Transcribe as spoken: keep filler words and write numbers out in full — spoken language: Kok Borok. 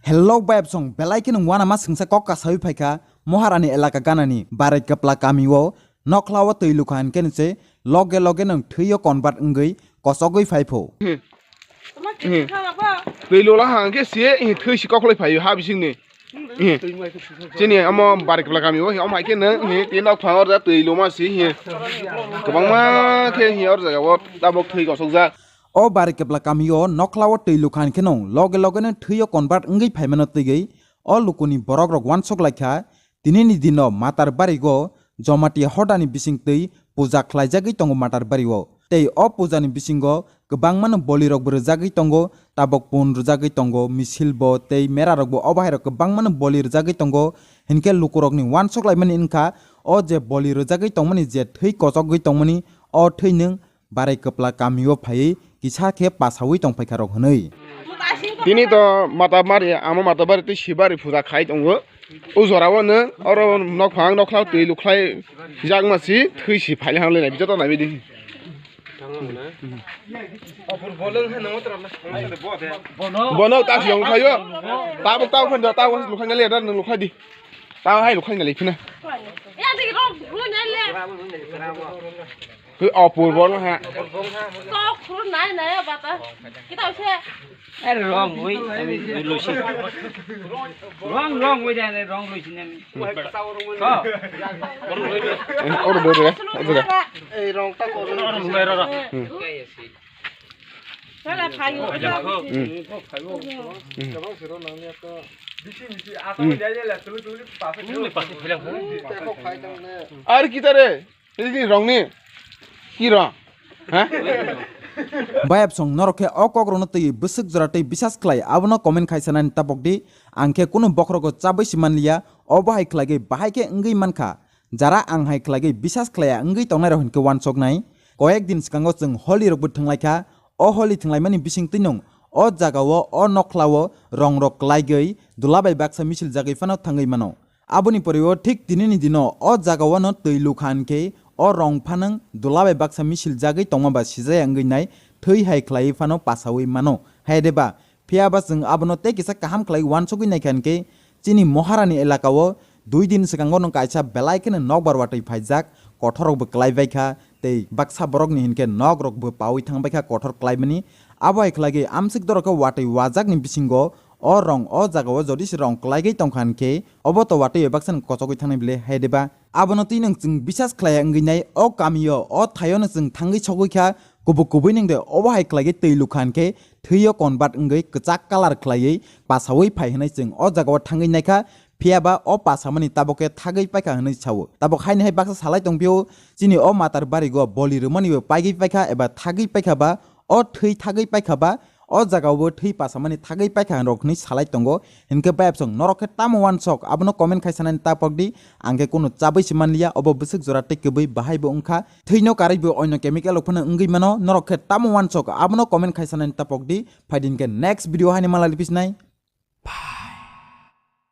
Hello bayapsong, belai khe nwng uanama swngsa kok kasawi phaikha Moharani elaka ganani Barai Kwpla kamio. Nokhla o twi lukha hinkhe nise loge loge nwng thwio convert wngwi kosogwi phaipho. Twi lula hang khe se thwi si koklai phaio ha bisingni. Chini omo Barai Kwpla kamio, omo hai khe nwng twi nok phang orjak twi luma si. Kwbangma khe orjak abo tabok thwi kosokjak. O Barai Kwpla kamio nokhla o twi lukha hinkhe nwng loge loge no thwio convert wngwi phaimano twigwi o lukuni borok rok uansuk laikha. Tinini dino Matar Barigo Jamatia hodani bisingtwi puja khlaijagwi tongo Matar Bario. Tei o pujani bisingo kwbangmano bolirokbo rwjagwi tongo, tabok pun rwjagwi tongo, misil bo tei mera rokbo obo hairok kwbangmano boli rwjagwi tongo. Hinkhe lukurokni uansuk laimani wngkha, o je boli rwjagwi tongmani, je thwi kochogwi tongmani, o thwi nwng Barai Kwpla kamio phaiwi kisa khe pasawi tongphaikha rok hwnwi. Tini to mata mari, amo Mata Bari tei Sibari puja khai tongo. O jorao nwng oro nok phang nokla twi lukhlai jakma si thwi si phai hang le nai joto nai di. Bono ta siyong khayo. Tabuk tabuk khan tabuk lukhan le da lukhan di. Ta hai lukhan le phina. Hei, apurbo no ha. Kok khuru nai nai bata. Kita use. Are wrong way, I mean, lucy. Wrong, wrong way, then wrong lucy name. Oh. Oro bo re, oro re. Ei wrong ta ko. Oro bo re. Sala phayo. Ar kita re? Ini rong ni. Ki rong? Ha? Bayapsong norok khe o kok rokno twi bwswk jora tei bisas khlai abono comment khai sanani tabok di. Ang khe kunu bokhorogo chabwi si manliya, obo hai khlaigwi bahai khe wngwi mankha. Jara ang hai khlaigwi bisas khlaiya wngwi tongnai rok hinkhe uansuknai. Koyek din swkango chwng holi rokbo thwnglaikha. O holi thwnglaimani bisingtwi nwng o jagao o nokhlao rong rok klaigwi dula bai baksa misil jagwi phano thangwi mano. Aboni poriwo thik tinini dino o jagao no twi lukha hinkhe o rong phanang dula bai baksa misil jagwi tongma ba sijaya wngwi nai thwi hai khlaiwi phano pasawi mano. Hai de ba? Phiya ba chwng abono tei kisa kaham khlai uansugwi naikha hinkhe chini Moharani elakao dui din swkango no kaisa belai kheno nokbar watwi phaijak, kothorrokbo klai baikha tei baksa borokni hinkhe nokrokbo pawi thangbaikha kothor klaimani. Abo hai khlaigwi amswk dorokhe watwi wajakni bisingo o rong o jagao jodi se rong klaigwi tongkha hinkhe obo to watwi bai baksa kochogwi thangnai bile hai de ba? Abono twi nwng chwng bisas khlaiya wngwi nai o kamio o thaio no chwng thangwi sogwi kha. Kubuk kubui nwng de obo hai khlaigwi twi lukha hinkhe thwio convert wngwi kwchak colour khlaiwi pasawi phai hwnwi chwng o jagao thangwi naikha. Phiya ba o pasamani tabok khe thagwi paikha hwnwi sao. Tabok haini hai baksa salai tongphio, chini o Matar Barigo boli rwmani bo paigwi paikha eba thagwi paikha ba, o thwi thagwi paikha ba, o jagao bo thwi pasamani thagwi paikha rok hwnwi salai tongo. Hinkhe bayapsong norok khe tamo uansok abono comment khai sanani tabok di. Ang khe kunu chabwi si manliya, obo bwswk jora tei kwbwi bahai bo wngkha. Thwino karwi bo oino chemical rok phano wngwi mano, norok khe tamo uansok abono comment khai sanani tabok di. Phaidi hinkhe next video haini malai lipisnai. Bye.